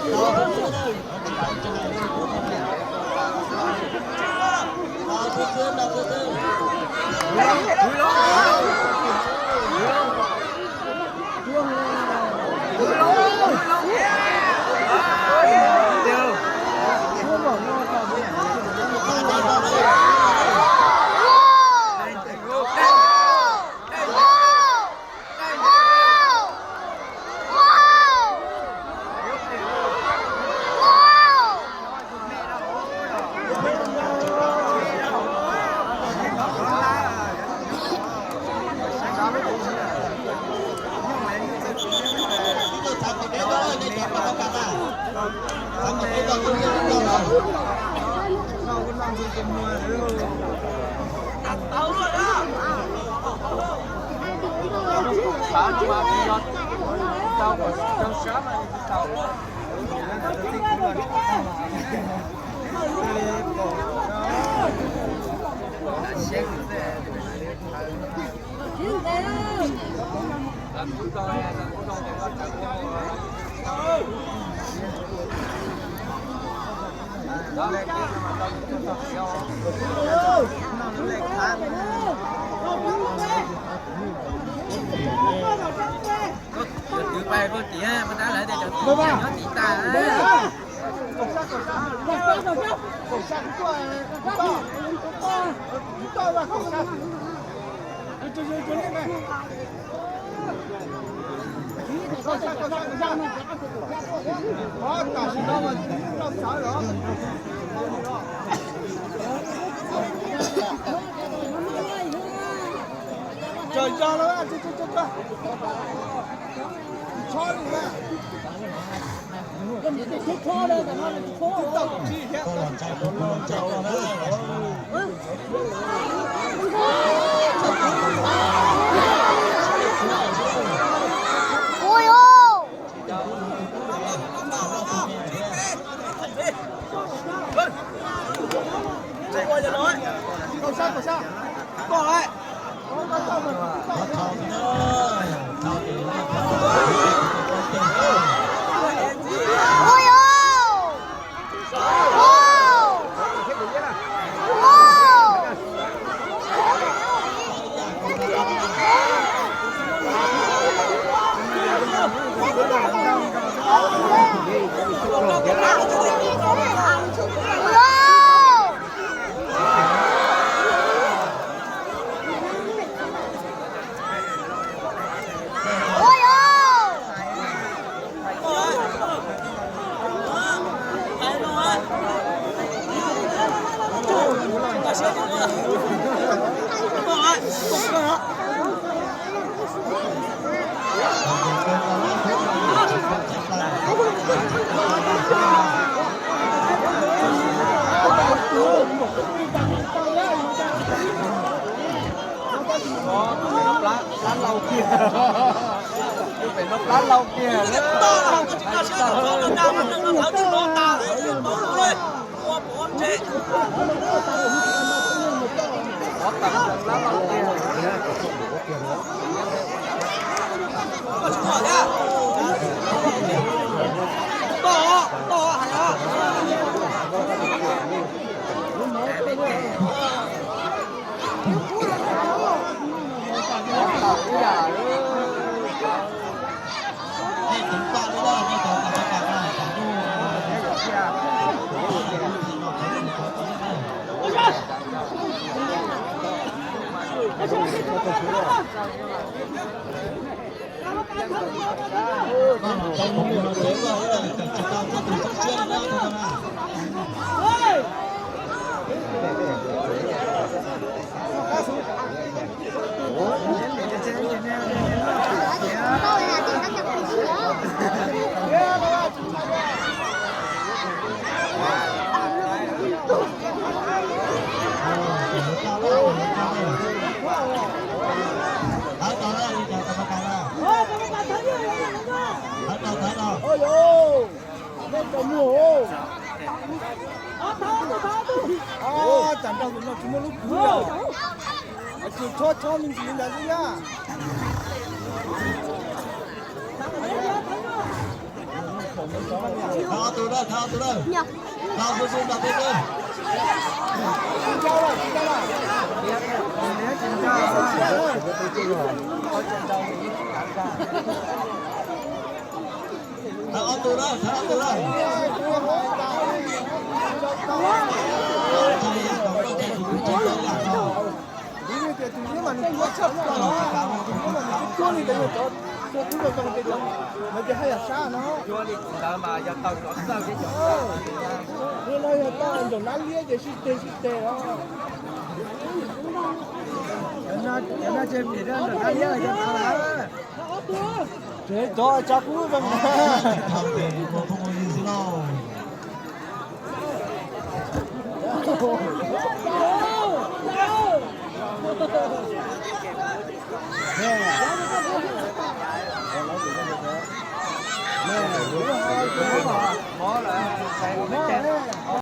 Cov twv pais rau tim, mas tab lawv tias cov twv nyob tim tas. Plab laus kiag. Pem no plab laus kiag. Tsam nrog tus no tsis muaj lub kwv, tsis chob chob me ntsis ntawd xwb na. Thab ob tug na, thab ob tug na. Thab ob tug na, thab ob tug na. Thab ob tug na, thab ob tug na. Tus ntawd mas nws cuab tshaj plaws no, tus ntawd mas nws cuab cuab li ntawd, yog cov tua tub rau zoo ces cov ntawd ces haj yam sab no. Tus no yog tau nraum nab liab ces sib teg sib teg os. Cov no ces vim rau nraum nab liab los cov no lawm. Ces cov tsa kub zoo na.